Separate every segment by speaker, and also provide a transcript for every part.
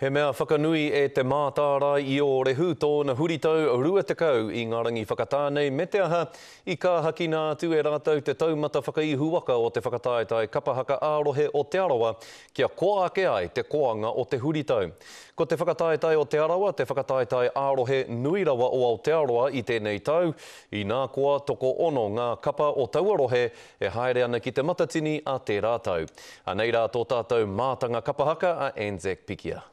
Speaker 1: He mea whakanui e Te Mātārae i Ōrehu tōna huritau 20 i ngā rangi whakatā nei me te aha, i kāhakina atu e rātou te taumata whakaihuwaka o te whakataetae kapa haka ā-rohe o Te Arawa kia koa ake ai te koanga o te huritau. Ko te whakataetae o Te Arawa te whakataetae ā-rohe nui rawa o Aotearoa i tēnei tau, inā koa tokoono ngā kapa o taua rohe E haere ana ki Te Matatini a tērā tau. Anei rā tō tātou mātanga kapa haka a Anzac Pikia.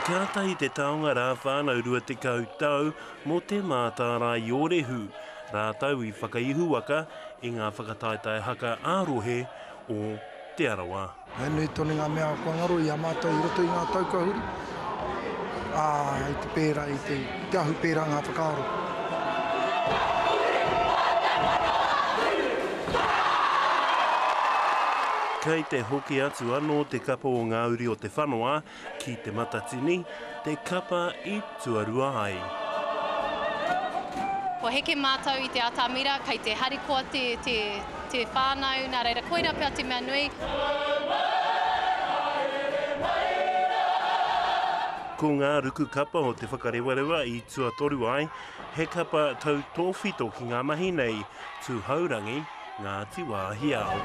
Speaker 2: Kātahi te taonga rā whānau 20 tau mō Te Mātārae i Ōrehu, rātou i whakaihuwaka i ngā whakataetae haka ā-rohe o Te Arawa.
Speaker 3: He nui tonu ngā mea kua ngaro i a mātou i roto i ngā tau kua huri, ā, i te pērā, i te, te ahu pērā ngā whakaaro.
Speaker 2: Kei te hoki atu anō te kapa o Ngā Uri o Te Whanoa ki Te Matatini, te kapa i tuarua ai.
Speaker 4: Kua heke mātou i te atamira, kei te harikoa te, te, te whānau, nā reira koira pea te mea nui.
Speaker 2: Ko ngā ruku kapa o Te Whakarewarewa i tuatoru ai, he kapa tautōwhito ki ngā mahi nei, Tūhourangi, Ngāti Wāhiao.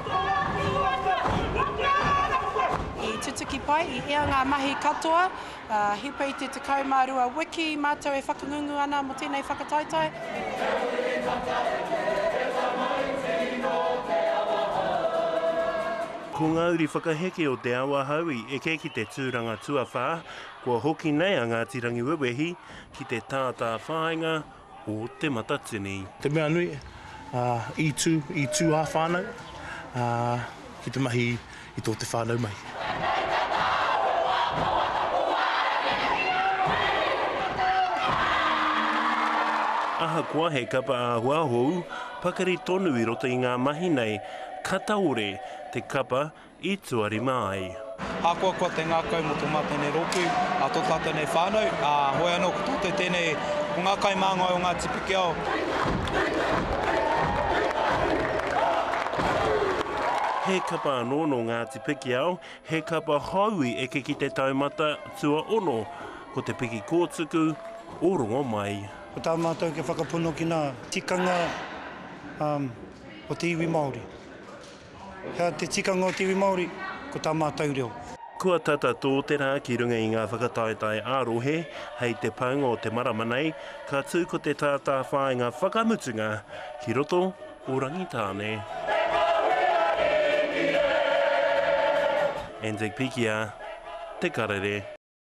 Speaker 5: I tutuki pai, i ea ngā mahi katoa, Hipa i te 12 wiki mātou e whakangungu ana mō tēnei whakataetae.
Speaker 2: Ko ngā uri whakaheke o Te Awahou i eke ki te tūranga tuawhā, kua hoki nei a Ngāti Rangiwewehi ki te tātāwhāinga o Te Matatini.
Speaker 6: Te mea nui, i tū, i tū ā-whānau, ki te mahi i tō te whānau mahi.
Speaker 2: Ahakoa he kapa āhua hou, pakari tonu i roto i ngā mahi nei, kataore te kapa i tuarima ai.
Speaker 7: Hākoakoa te ngākau mō tō mātou nei rōpū, ā, tō tātou nei whānau, ā, hoi anō ko tātou tēnei, ko ngā kaimāngai o Ngāti Pikiao.
Speaker 2: He kapa anō nō Ngāti Pikiao, he kapa hou i eke ki te taumata tuaono, ko Te Piki Kōtuku o Rongomai.
Speaker 8: Ko tā mātou kia whakapono ki ngā tikanga o te iwi Māori. He aha te tikanga o te iwi Māori? Ko tā mātou reo.
Speaker 2: Kua tata tō te rā ki runga i ngā whakataetae ā-rohe, hei te paunga o te marama nei, ka tū ko te tātāwhāinga whakamutunga ki roto o Rangitāne. Anzac Pikia, Te Karere.